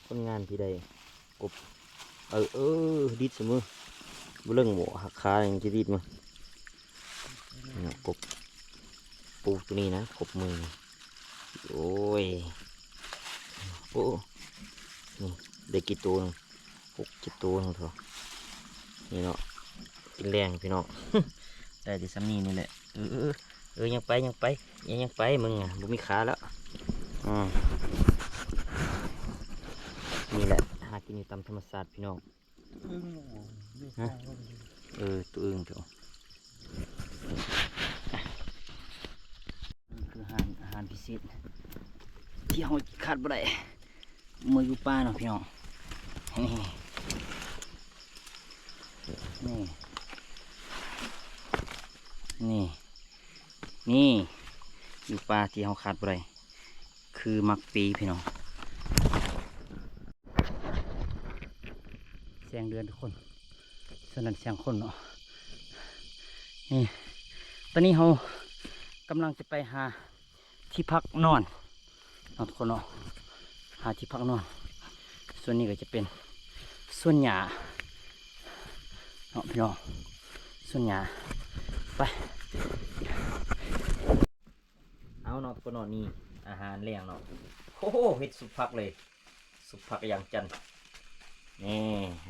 ຄົນງານທີ່ໄດ້ກົບ ເອີ ເອີ ດີດສະເໝີ ບໍ່ເລິງບໍ່ ຫັກຂາຍັງຊິດີດມາ ເນາະ ກົບ ປູໂຕນີ້ນະ ກົບມື ໂອ້ຍ ໂອ້ ນີ້ ໄດ້ກີ່ໂຕໜຶ່ງ ຫົກເຈັດໂຕໜຶ່ງເຖາະ ນີ້ເນາະ ກິນແລງພີ່ນ້ອງ ໄດ້ແຕ່ສ່ຳນີ້ນີ້ແຫຼະ ເອີ ເອີ ເອີ ຍັງໄປ ຍັງໄປ ຍັງ ຍັງໄປ ມຶງອະ ບໍ່ມີຂາແລ້ວ ອືມ ນີ້ແຫຼະ ຫາກິນຢູ່ຕາມທຳມະຊາດພີ່ນ້ອງ ອຶ່ງ ຮະ ເອີ ໂຕອຶ່ງ ໂຕ ນີ້ຄືອາຫານ ອາຫານພິເສດ ທີ່ເຮົາຂາດບໍ່ໄດ້ ເມື່ອຢູ່ປ່າເນາະພີ່ນ້ອງ ນີ້ ນີ້ ນີ້ ນີ້ ຢູ່ປ່າທີ່ເຮົາຂາດບໍ່ໄດ້ ຄືໝາກປີພີ່ນ້ອງ ແສງເດືອນທຸກຄົນ ສະນັ້ນແສງຄົນເນາະ ນີ້ ຕອນນີ້ເຮົາກຳລັງຈະໄປຫາທີ່ພັກນອນເນາະທຸກຄົນເນາະ ຫາທີ່ພັກນອນ ສ່ວນນີ້ກໍຈະເປັນສວນຫຍ້າເນາະພີ່ນ້ອງ ສວນຫຍ້າ ໄປ ເອົາເນາະ ທຸກຄົນເນາະ ນີ້ອາຫານແລງເນາະ ໂອ້ໂຫ ເຮັດຊຸບຜັກເລີຍ ຊຸບຜັກຢ່າງຈັນ ນີ້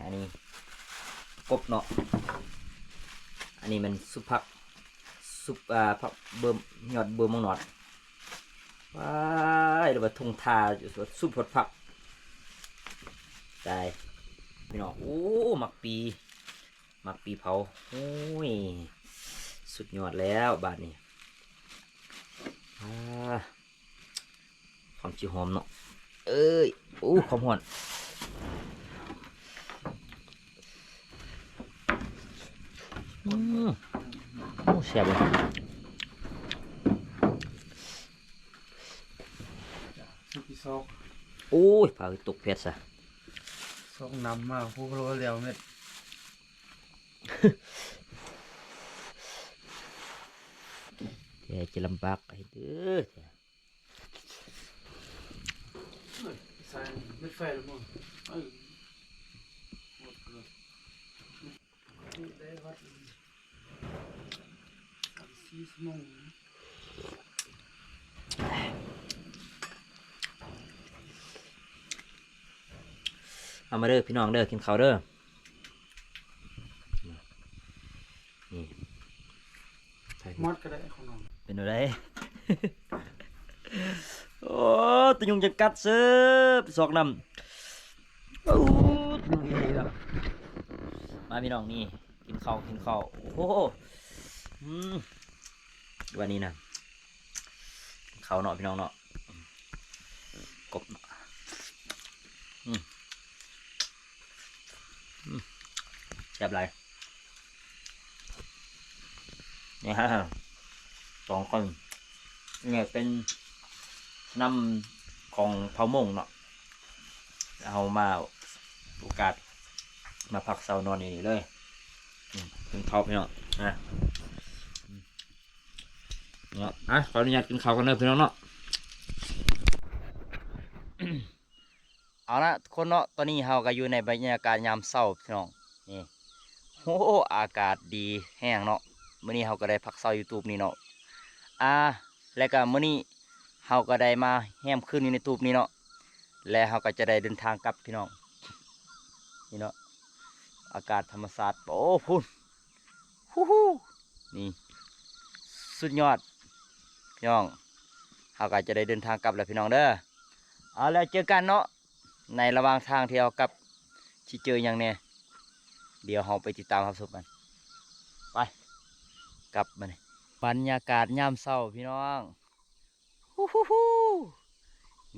ອັນນີ້ກົບເນາະ ອັນນີ້ແມ່ນຊຸບຜັກ ຊຸບ ອ່າ ຜັກເບິ່ມ ຍອດເບິ່ມໝາກໜອດ ວ້າຍ ຫຼືວ່າທຸງທ່າ ຊຸບຜັກ ຕາຍ ພີ່ນ້ອງ ໂອ້ ໝາກປີ ໝາກປີເຜົາ ໂອ້ຍ ສຸດຍອດແລ້ວບາດນີ້ ອາ ຄວາມຊິຫອມເນາະ ເອີຍ ໂອ້ ຄວາມຮ້ອນ ອືມ ໂອ້ ແຊບເລີຍ ສຸດທີ່ຊອກ ໂອ້ຍ ຟ້າຕົກແພດຊະ ຊອກນຳມາ ຜູ້ລະແລ້ວເມັດ ແກຈະລຳບາກໃຫ້ເດີ ເອີຍ ໃສ່ເມັດໄຟລະໝົດ ເອີ ໝົດເລີຍ ໄດ້ວັດສາມສີ່ຊົ່ວໂມງ ເອົາມາເດີພີ່ນ້ອງເດີ ກິນເຂົ້າເດີ ນີ້ ໝົດກໍໄດ້ຂອງນ້ອງ ເປັນແນວໃດ ໂອ້ ຕະຍຸງຈະກັດເຊີບ ຊອກນຳ ໂອ້ ມາພີ່ນ້ອງ ນີ້ ກິນເຂົ້າ ກິນເຂົ້າ ໂອ້ໂຫ ອືມ ວັນນີ້ນະ ເຂົ້າເນາະພີ່ນ້ອງເນາະ ກົບເນາະ ອືມ ອືມ ແຊບຫຼາຍ ນີ້ຮະ ສອງຄົນ ນີ້ເປັນນຳຂອງເຜົ່າມົ້ງເນາະ ເຮົາມາໂອກາດມາພັກເຊົານອນຢູ່ນີ້ເລີຍ ອືມ ກິນເຂົ້າພີ່ນ້ອງ ນະ ເນາະ ອ່ະ ຂໍອະນຸຍາດກິນເຂົ້າກ່ອນເດີພີ່ນ້ອງເນາະ ເອົາລະທຸກຄົນເນາະ ຕອນນີ້ເຮົາກໍຢູ່ໃນບັນຍາກາດຍາມເຊົ້າພີ່ນ້ອງ ນີ້ ໂອ້ ອາກາດດີແຮງເນາະ ມື້ນີ້ເຮົາກໍໄດ້ພັກເຊົາຢູ່ຕູບນີ້ເນາະ ອ່າ ແລະກໍມື້ນີ້ເຮົາກໍໄດ້ມາແຮມຄືນຢູ່ໃນຕູບນີ້ເນາະ ແລະເຮົາກໍຈະໄດ້ເດີນທາງກັບພີ່ນ້ອງ ນີ້ເນາະ ອາກາດທຳມະຊາດ ໂອ້ ພຸ້ນ ຫູຫູ ນີ້ ສຸດຍອດ ພີ່ນ້ອງ ເຮົາກໍຈະໄດ້ເດີນທາງກັບແລ້ວພີ່ນ້ອງເດີ ເອົາແລ້ວເຈີກັນເນາະ ໃນລະຫວ່າງທາງທີ່ເຮົາກັບ ຊິເຈີຫຍັງແດ່ ດຽວເຮົາໄປຕິດຕາມຮັບຊົມກັນ ໄປ ກັບບາດນີ້ ບັນຍາກາດຍາມເຊົ້າພີ່ນ້ອງ ຫູຫູຫູ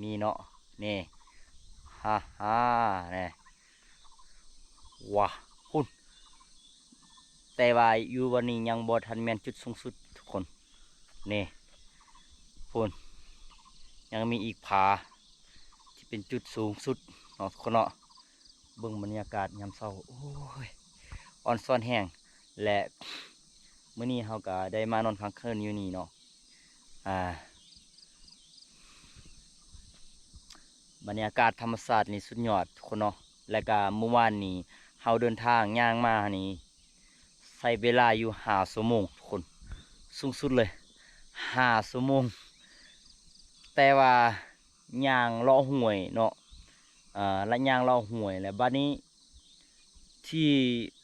ນີ້ເນາະ ນີ້ ຮ່າໆ ແນ່ ວ້າ ພຸ້ນ ແຕ່ວ່າຢູ່ບ່ອນນີ້ຍັງບໍ່ທັນແມ່ນຈຸດສູງສຸດທຸກຄົນ ນີ້ ພຸ້ນ ຍັງມີອີກຜາທີ່ເປັນຈຸດສູງສຸດເນາະ ທຸກຄົນເນາະ ເບິ່ງບັນຍາກາດຍາມເຊົ້າ ໂອ້ຍ ອອນຊອນແຮງ ແລະ ມື້ນີ້ເຮົາກໍໄດ້ມານອນຄ້າງຄືນຢູ່ນີ້ເນາະ ອ່າ ບັນຍາກາດທຳມະຊາດນີ້ສຸດຍອດທຸກຄົນເນາະ. ແລະກະມື້ວານນີ້ເຮົາເດີນທາງຍ່າງມານີ້ ໃຊ້ເວລາຢູ່ຫ້າຊົ່ວໂມງທຸກຄົນ ສູງສຸດເລີຍຫ້າຊົ່ວໂມງ. ແຕ່ວ່າຍ່າງເລາະຫ້ວຍເນາະ ເອີ ລະຍ່າງເລາະຫ້ວຍ ແລະບາດນີ້ ທີ່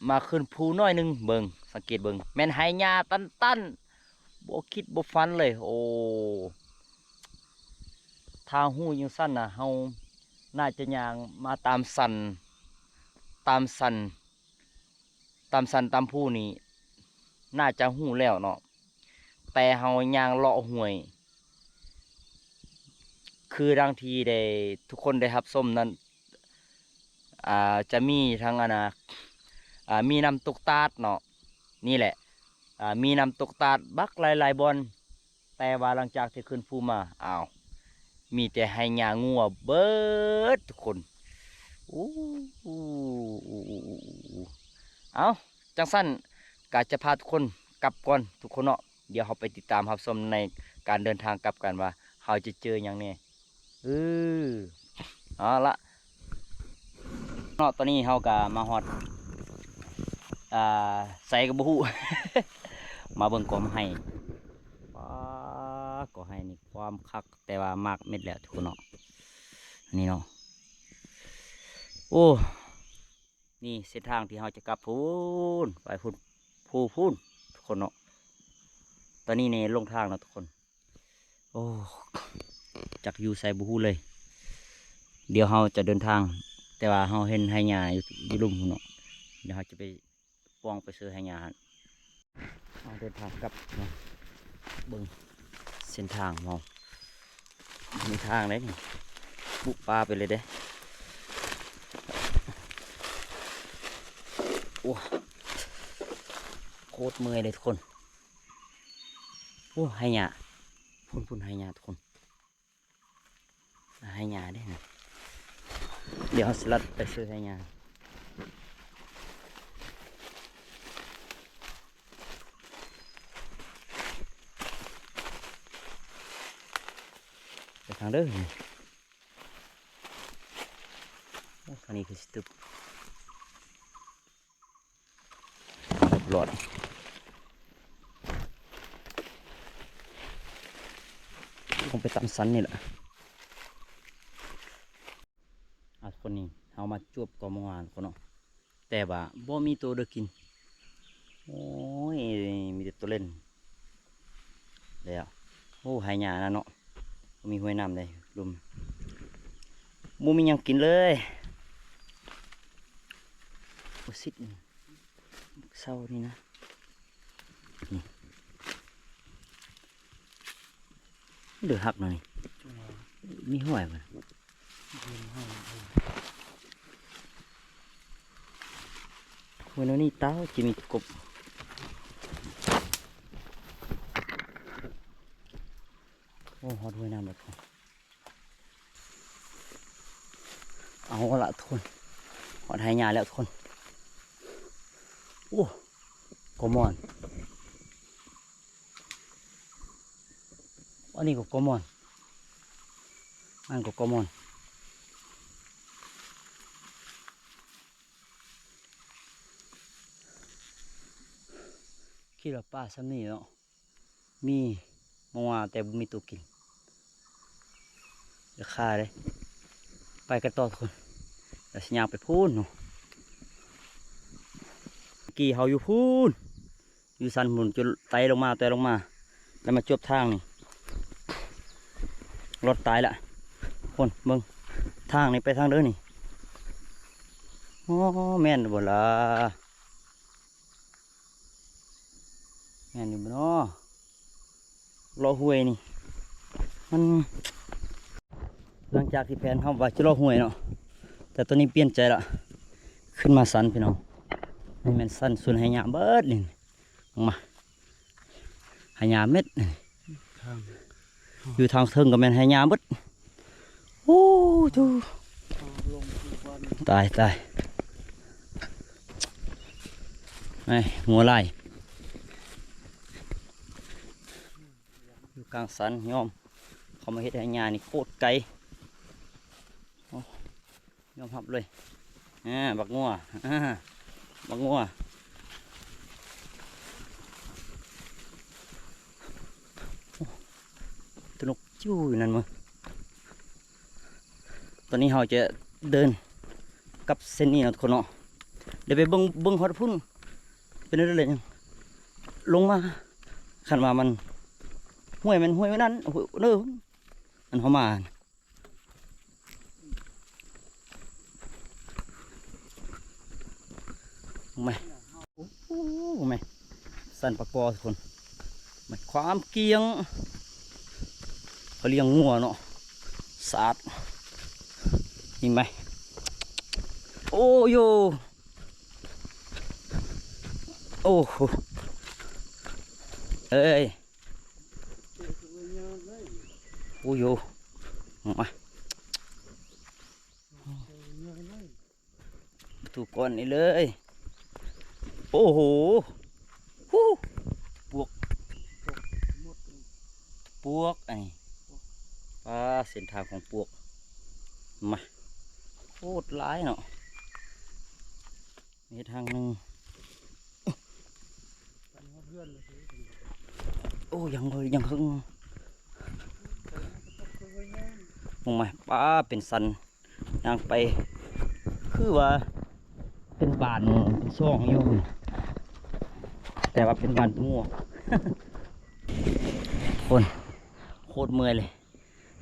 ມາຂຶ້ນພູໜ້ອຍໜຶ່ງ ເບິ່ງ ສັງເກດເບິ່ງ ແມ່ນໄຮ່ຫຍ້າຕັນໆ ບໍ່ຄິດບໍ່ຝັນເລີຍ. ໂອ້ ຖ້າຮູ້ຈັ່ງຊັ້ນນະ ເຮົາໜ້າຈະຍ່າງມາຕາມສັນ ຕາມສັນ ຕາມສັນຕາມພູນີ້ ໜ້າຈະຮູ້ແລ້ວເນາະ. ແຕ່ເຮົາຍ່າງເລາະຫ້ວຍ ຄືດັ່ງທີ່ໄດ້ ທຸກຄົນໄດ້ຮັບຊົມນັ້ນ ອ່າ ຈະມີທັງອັນນ່າ ອ່າ ມີນ້ຳຕົກຕາດເນາະ ນີ້ແຫຼະ ອ່າ ມີນ້ຳຕົກຕາດບັກຫຼາຍໆບ່ອນ. ແຕ່ວ່າຫຼັງຈາກທີ່ຂຶ້ນພູມາ ອ້າວ ມີແຕ່ໄຮ່ຫຍ້າງົວເບິດທຸກຄົນ. ໂອ້ ເອົ້າ ຈັ່ງຊັ້ນກະຈະພາທຸກຄົນກັບກ່ອນທຸກຄົນເນາະ. ດຽວເຮົາໄປຕິດຕາມຮັບຊົມໃນການເດີນທາງກັບກັນວ່າເຮົາຈະເຈີຫຍັງແດ່. ເອີ ເອົາລະເນາະ ຕອນນີ້ເຮົາກະມາຮອດ ອ່າ ໃສກະບໍ່ຮູ້ ມາເບິ່ງກອງໄຮ່. ປາ ກອງໄຮ່ນີ້ຄວາມຄັກ ແຕ່ວ່າໝາກເມັດແລ້ວທຸກຄົນເນາະ ນີ້ເນາະ. ໂອ້ ນີ້ເສັ້ນທາງທີ່ເຮົາຈະກັບພຸ້ນ ໄປພຸ້ນ ພູພຸ້ນທຸກຄົນເນາະ. ຕອນນີ້ນີ້ລົງທາງແລ້ວທຸກຄົນ. ໂອ້ ຈັກຢູ່ໃສບໍ່ຮູ້ເລີຍ. ດຽວເຮົາຈະເດີນທາງ ແຕ່ວ່າເຮົາເຫັນໄຮ່ຫຍ້າຢູ່ ຢູ່ລຸ່ມພຸ້ນເນາະ. ດຽວເຮົາຈະໄປ ປ່ອງໄປເຊີໄຮ່ຫຍ້າຫັ້ນ. ເຮົາເດີນທາງກັບເນາະ ເບິ່ງເສັ້ນທາງເຮົາ ມີທາງໃດນີ້ ບຸປ່າໄປເລີຍເດ້. ໂອ້ ໂຄດເມື່ອຍເລີຍທຸກຄົນ. ໂອ້ ໄຮ່ຫຍ້າ ພຸ້ນໆ ໄຮ່ຫຍ້າທຸກຄົນ. ໄຮ່ຫຍ້າເດ້ ດຽວເຮົາຊິລັດໄປເຊີໄຮ່ຫຍ້າ. ໄປທາງເດີ ໂອ້ ທາງນີ້ຄືຊິຕຶບ. ຮອດ ລົງໄປຕາມສັນນີ້ແຫຼະ. ອ່າ ຄົນນີ້ເຮົາມາຈວບກອງໝາກຫວານຄົນເນາະ ແຕ່ວ່າບໍ່ມີໂຕເດີກິນ. ໂອ້ຍ ມີແຕ່ໂຕເຫຼັ້ນແລ້ວ. ໂອ້ ໄຮ່ຫຍ້ານະເນາະ ບໍ່ມີຫ້ວຍນ້ຳໃດ ລຸ່ມ ບໍ່ມີຫຍັງກິນເລີຍ. ບໍ່ຊິດນີ້ ເຊົານີ້ນະ ນີ້ ເຫຼືອຫັກເນາະນີ້ ມີຫ້ວຍບໍ່? ຫ້ວຍແນວນີ້ ຕາ ຊິມີກົບ. ໂອ້ ຮອດຫ້ວຍນ້ຳແລ້ວ. ເອົາລະທຸກຄົນ ຮອດໄຮ່ຫຍ້າແລ້ວທຸກຄົນ. ໂອ້ ກອງໝອນ ອັນນີ້ກໍກອງໝອນ ອັນນັ້ນກໍກອງໝອນ. ຄິດວ່າປ່າສ່ຳນີ້ເນາະ ມີໝໍ່ແຕ່ບໍ່ມີໂຕກິນ ຢ່າຂ້າເດ້. ໄປກັນຕໍ່ທຸກຄົນ ແລ້ວຊິຍ່າງໄປພຸ້ນເນາະ. ກີ້ເຮົາຢູ່ພຸ້ນ ຢູ່ສັນພຸ້ນ ຈົນໄຕ່ລົງມາ ໄຕ່ລົງມາ ແລ້ວມາຈົບທາງນີ້ ລອດຕາຍລະ. ພຸ້ນ ເບິ່ງ ທາງນີ້ໄປທາງເດີນີ້. ອໍ ແມ່ນບໍ່ລະ? ແມ່ນຢູ່ບໍ່ນໍ? ເລາະຫ້ວຍນີ້ ມັນ ຫຼັງຈາກທີ່ແພນເຮົາວ່າຈະເລາະຫ້ວຍເນາະ ແຕ່ຕອນນີ້ປ່ຽນໃຈລະ ຂຶ້ນມາສັນພີ່ນ້ອງ. ນີ້ແມ່ນສັນສວນໄຮ່ຫຍ້າເບິດນີ້ ມາ ໄຮ່ຫຍ້າເມັດນີ້ ຢູ່ທາງເທິງກໍແມ່ນໄຮ່ຫຍ້າເບິດ. ໂອ້ ຕາຍ ຕາຍ ໄອ້ ງົວຫຼາຍ ຢູ່ກາງສັນຍອມ ເຂົາມາເຮັດໄຮ່ຫຍ້ານີ້ໂຄດໄກ. ຍອມຮັບເລີຍ. ອ່າ ບັກງົວ ອ່າ ບັກງົວ. ໂອ້ ຕົວນົກຈິ້ວຢູ່ນັ້ນເບິ່ງ. ຕອນນີ້ເຮົາຈະເດີນກັບເສັ້ນນີ້ເນາະທຸກຄົນເນາະ. ດຽວໄປເບິ່ງ ເບິ່ງຮອດພຸ້ນ ເປັນແນວໃດແຫຼະ ຍັງລົງມາ. ຄັນວ່າມັນ ຫ້ວຍ ແມ່ນຫ້ວຍນັ້ນ ຫ້ວຍເດີ ອັນເຮົາມາ ແມ່ ໂອ້ ແມ່ ສັນປາກອ ທຸກຄົນ. ແມ່ ຄວາມກ້ຽງ ເຂົາລ້ຽງງົວເນາະ ສາດ ນີ້ແມ່. ໂອ້ໂຢ ໂອ້ໂຫ ເອີຍ. ໂອ້ໂຫ ມາ ມາສູ່ກ້ອນນີ້ເລີຍ. ໂອ້ໂຫ ຫູ ປວກ ປວກ ອັນນີ້ ປາ ເສັ້ນທາງຂອງປວກ. ມາ ໂຄດຫຼາຍເນາະ. ເຮັດທາງໜຶ່ງ. ໂອ້ ຍັງເລີຍ ຍັງເຄິ່ງ. ລົງມາ ປ້າ ເປັນສັນ ຍ່າງໄປ ຄືວ່າເປັນບ້ານ ເປັນຊ່ອງຢູ່ ແຕ່ວ່າເປັນບ້ານງົວ. ຄົນ ໂຄດເມື່ອຍເລີຍ.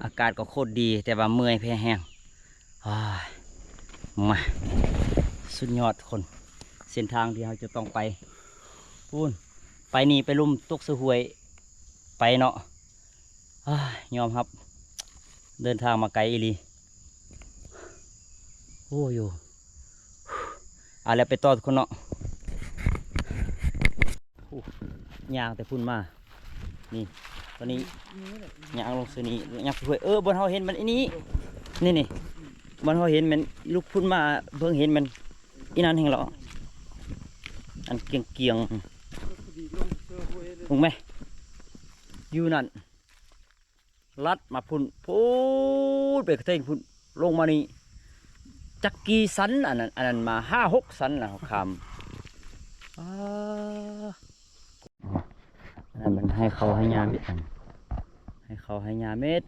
ອາກາດກໍໂຄດດີ ແຕ່ວ່າເມື່ອຍແພແຮງ. ໂອ້ຍ ມາ ສຸດຍອດທຸກຄົນ ເສັ້ນທາງທີ່ເຮົາຈະຕ້ອງໄປ. ພຸ້ນ ໄປນີ້ໄປລຸ່ມຕົກສະຫ້ວຍໄປເນາະ. ໂອ້ຍ ຍອມຮັບ ເດີນທາງມາໄກອີ່ຫຼີ. ໂອ້ໂຫ ເອົາແລ້ວ ໄປຕໍ່ທຸກຄົນເນາະ. ໂອ້ ຍ່າງແຕ່ພຸ້ນມາ ນີ້ ຕອນນີ້ຍ່າງລົງຊື່ນີ້ ຍ່າງຫ້ວຍ ເອີ ບ່ອນເຮົາເຫັນມັນອີ່ນີ້ ນີ້ໆ ບ່ອນເຮົາເຫັນແມ່ນລຸກພຸ້ນມາ ເບິ່ງເຫັນແມ່ນອີ່ນັ້ນແຮ່ງເລາະ ອັນກຽງໆ ເບິ່ງແມ ຢູ່ນັ້ນ. ລັດມາພຸ້ນ ພຸ້ນໄປກະເທິງພຸ້ນ ລົງມານີ້ ຈັກກີ່ສັນ ອັນນັ້ນ ອັນນັ້ນມາຫ້າຫົກສັນລະ ເຮົາຂ້າມ. ອາ ອັນນັ້ນມັນໃຫ້ເຂົ້າໃຫ້ຫຍ້າເມັດ ໃຫ້ເຂົ້າໃຫ້ຫຍ້າເມັດ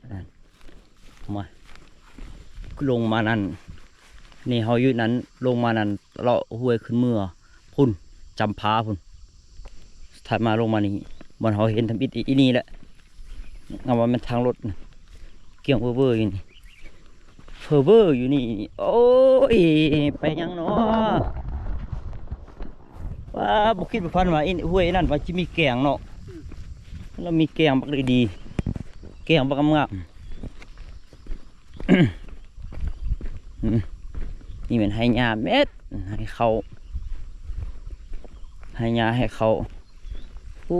ມາ ລົງມານັ້ນ ນີ້ເຮົາຢູ່ນັ້ນ ລົງມານັ້ນ ເລາະຫ້ວຍຂຶ້ນເມືອພຸ້ນ ຈຳພາພຸ້ນ ຖັດມາລົງມານີ້ ບ່ອນເຮົາເຫັນທຳອິດອີ່ນີ້ແຫຼະ ເອົາວ່າແມ່ນທາງລົດ ກ້ຽງເວີໆຢູ່ນີ້ ເວີໆຢູ່ນີ້. ໂອ້ຍ ໄປຫຍັງເນາະ ວ້າ ບໍ່ຄິດບໍ່ຝັນວ່າອີ່ ຫ້ວຍນັ້ນວ່າຊິມີແກ້ງເນາະ ແລ້ວມີແກ້ງບັກດີໆ ແກ້ງບັກງາມໆ. ອືມ ນີ້ແມ່ນໄຮ່ຫຍ້າເມັດ ໃຫ້ເຂົ້າ ໄຮ່ຫຍ້າໃຫ້ເຂົ້າ. ໂອ້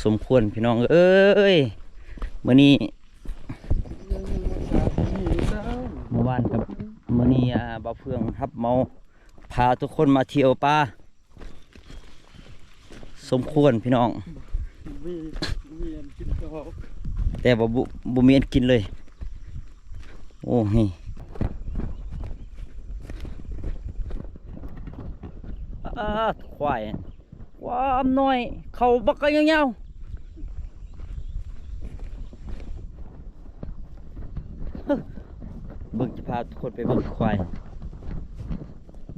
ສົມຄວນພີ່ນ້ອງເອີຍ ມື້ນີ້ ມື້ວານກັບມື້ນີ້ ອ່າ ບ່າວເຟືອງຮັບເໝົາ ພາທຸກຄົນມາທ່ຽວປ່າ ສົມຄວນພີ່ນ້ອງ ມີ ມີອັນກິນກໍ ແຕ່ວ່າບໍ່ ບໍ່ມີອັນກິນເລີຍ. ໂອ້ຍ ອາ ຄວາຍ ຄວາມນ້ອຍ ເຂົາບັກຍາວໆ ເບິ່ງ ຈະພາທຸກຄົນໄປເບິ່ງຄວາຍ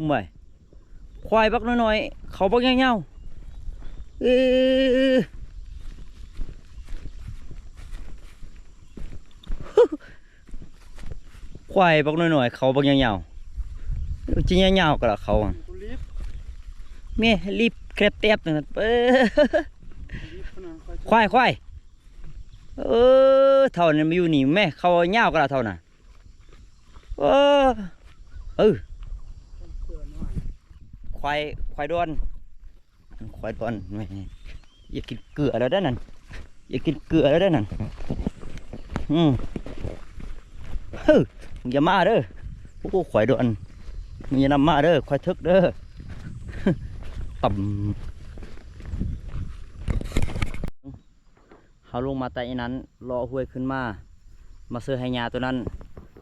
ເມື່ອຍ. ຄວາຍບັກນ້ອຍໆ ເຂົາບັກຍາວໆ ເອີ ຄວາຍບັກນ້ອຍໆ ເຂົາບັກຍາວໆ ຊິຍາວໆ ກໍລະເຂົາ ແມ່ ລີບແຄບແຕບນັ້ນ ເອີ ຄວາຍ ຄວາຍ ເອີ ເຖົ້ານັ້ນມາຢູ່ນີ້ແມ່ ເຂົາຍາວກໍລະເຖົ້ານະ. ເອີ ເອີ ຄວາຍ ຄວາຍດອນ ຄວາຍດອນ ແມ່ ຢາກກິນເກືອແລ້ວເດ້ນັ້ນ ຢາກກິນເກືອແລ້ວເດ້ນັ້ນ ອືມ ເຮີ້ ມຶງຢ່າມາເດີ ໂອ້ ຄວາຍດອນ ມຶງຢ່ານຳມາເດີ ຄວາຍເຖິກເດີ ຕຳ. ເຮົາລົງມາແຕ່ອີ່ນັ້ນ ເລາະຫ້ວຍຂຶ້ນມາ ມາເຊີໄຮ່ຫຍ້າໂຕນັ້ນ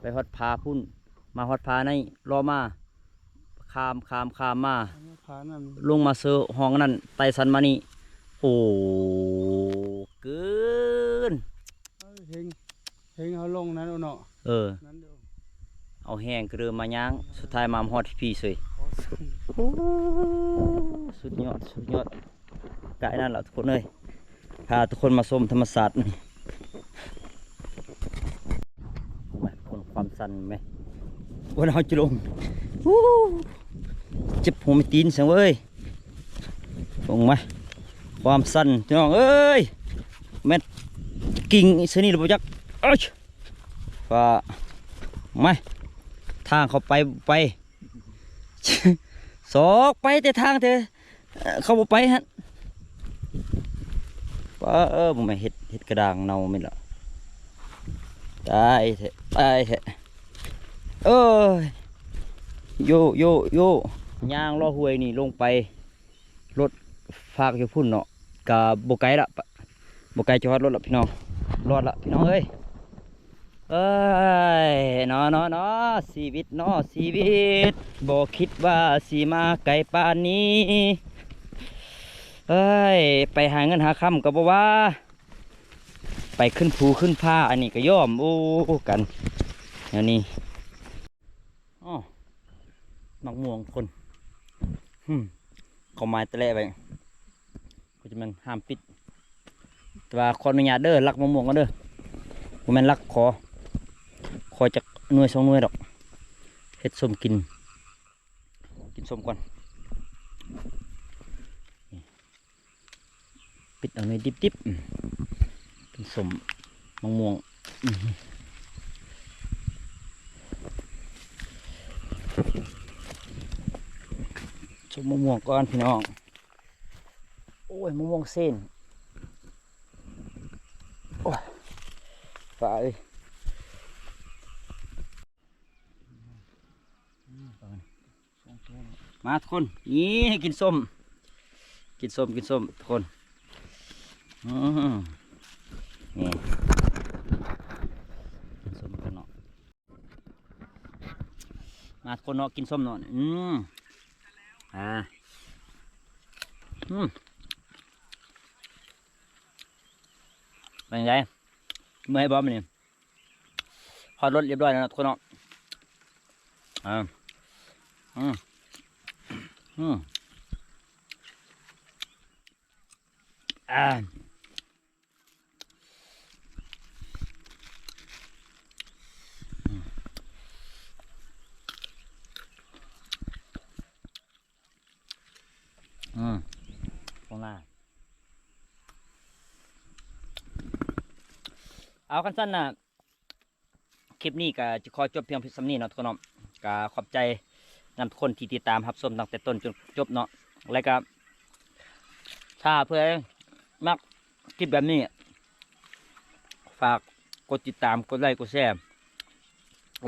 ไปฮอดผาพุ้น มาฮอดผาใน เลาะมา ຂ້າມ ຂ້າມ ຂ້າມມາ ອັນນີ້ຜານັ້ນ ລົງມາເຊີຫ້ອງນັ້ນ ໄຕ່ສັນມານີ້ ໂອ້ ເກີນ ເອີ ເຮັງ ເຮັງເຮົາລົງນັ້ນເນາະ ເອີ ນັ້ນເດີ ເອົາແຮງກະເດີມາຍ່າງ ສຸດທ້າຍມາຮອດພີ້ເສີຍ ຂໍສັ່ນ ໂອ້ ສຸດຍອດ ສຸດຍອດ ກາຍນັ້ນລະທຸກຄົນເອີຍ ພາທຸກຄົນມາຊົມທຳມະຊາດ ແມ່ນຄວາມຊັນແມ່ນ ໂອ້ຍ ເຮົາຈະລົງ ໂອ້ ເຈັບຫົວແມ່ຕີນຊັ້ນເວີຍ ເບິ່ງມາ ຄວາມຊັນ ພີ່ນ້ອງເອີຍ ແມ່ນກິ້ງຊະນິດລະບໍ່ຈັກ ເອີຍ ວ່າ ມາ ທາງເຂົ້າໄປ ໄປ ຊອກໄປແຕ່ທາງແທ້ ເອີ ເຂົາບໍ່ໄປຫັ້ນ ປາ ເອີ ບໍ່ແມ່ນເຫັດ ເຫັດກະດ້າງເນົ່າແມ່ນລະ ຕາຍແທ້ ຕາຍແທ້ ເອີຍ ໂຢ ໂຢ ໂຢ ຍ່າງເລາະຫ້ວຍນີ້ລົງໄປ ລົດຟາກຢູ່ພຸ້ນເນາະ ກະບໍ່ໄກລະ ບໍ່ໄກຈະຮອດລົດລະພີ່ນ້ອງ ລອດລະພີ່ນ້ອງເອີຍ ເອີຍ ເນາະ ເນາະ ເນາະ ຊີວິດເນາະ ຊີວິດ ບໍ່ຄິດວ່າຊິມາໄກປານນີ້ ເອີຍ ໄປຫາເງິນຫາຄຳກໍບໍ່ວ່າ ໄປຂຶ້ນພູຂຶ້ນຜາ ອັນນີ້ກໍຍອມ ໂອ້ ກັນ ແນວນີ້ ອໍ ໝາກມ່ວງຄົນ ຫືມ ເຂົາມາແຕ່ແລະໄວ້ ກໍຈະແມ່ນຫ້າມປິດ ແຕ່ວ່າຂໍອະນຸຍາດເດີ ລັກໝາກມ່ວງກ່ອນເດີ ບໍ່ແມ່ນລັກ ຂໍ ຂໍຈັກໜ່ວຍສອງໜ່ວຍດອກ ເຮັດສົ້ມກິນ ກິນສົ້ມກ່ອນ ປິດເອົາໜ່ວຍດິບໆ ອືມ ກິນສົ້ມໝາກມ່ວງ ອືມ ສົ້ມໝາກມ່ວງກ່ອນພີ່ນ້ອງ ໂອ້ຍ ມະມ່ວງເຊນ ໂອ້ຍ ຟ້າເອີຍ ມາທຸກຄົນ ນີ້ ກິນສົ້ມ ກິນສົ້ມ ກິນສົ້ມທຸກຄົນ ອືມ ນີ້ ກິນສົ້ມກັນເນາະ ມາທຸກຄົນເນາະ ກິນສົ້ມເນາະ ອືມ ອ່າ ອືມ ເປັນໄງ ເມື່ອຍບໍ່ມື້ນີ້ ຮອດລົດຮຽບຮ້ອຍແລ້ວເນາະທຸກຄົນເນາະ ອ່າ ອືມ ອືມ ອ່າ ອືມ ອືມ ຕາງໜ້າ ເອົາ ຄັນຊັ້ນນະ ຄລິບນີ້ກໍຈະຂໍຈົບພຽງສ່ຳນີ້ເນາະທຸກຄົນເນາະ ກໍຂອບໃຈນຳທຸກຄົນທີ່ຕິດຕາມຮັບຊົມຕັ້ງແຕ່ຕົ້ນຈົນຈົບເນາະ ແລະກໍຖ້າເພື່ອມັກຄລິບແບບນີ້ ຝາກກົດຕິດຕາມ ກົດໄລ ກົດແຊ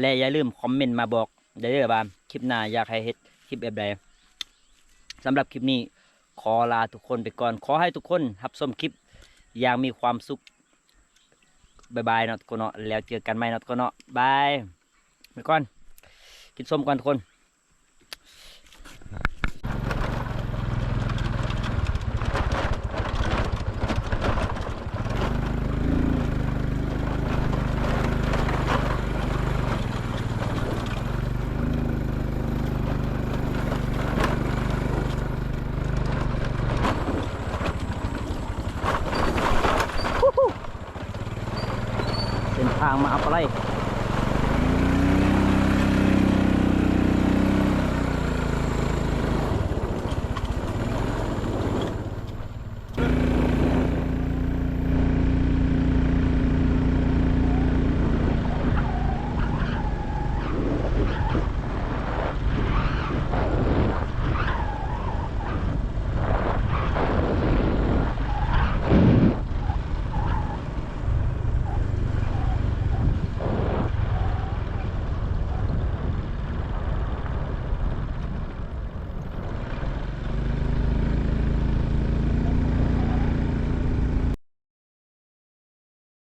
ແລະຢ່າລືມຄອມເມັນມາບອກໄດ້ເດີວ່າຄລິບໜ້າຢາກໃຫ້ເຮັດຄລິບແບບໃດ. ສຳລັບຄລິບນີ້ຂໍລາທຸກຄົນໄປກ່ອນ. ຂໍໃຫ້ທຸກຄົນຮັບຊົມຄລິບຢ່າງມີຄວາມສຸກ. ບາຍບາຍເນາະທຸກຄົນເນາະ. ແລ້ວເຈີກັນໃໝ່ເນາະທຸກຄົນເນາະ. ບາຍ. ໄປກ່ອນ. ກິນສົ້ມກ່ອນທຸກຄົນ. ເສັ້ນທາງມະຫາປະໄລ.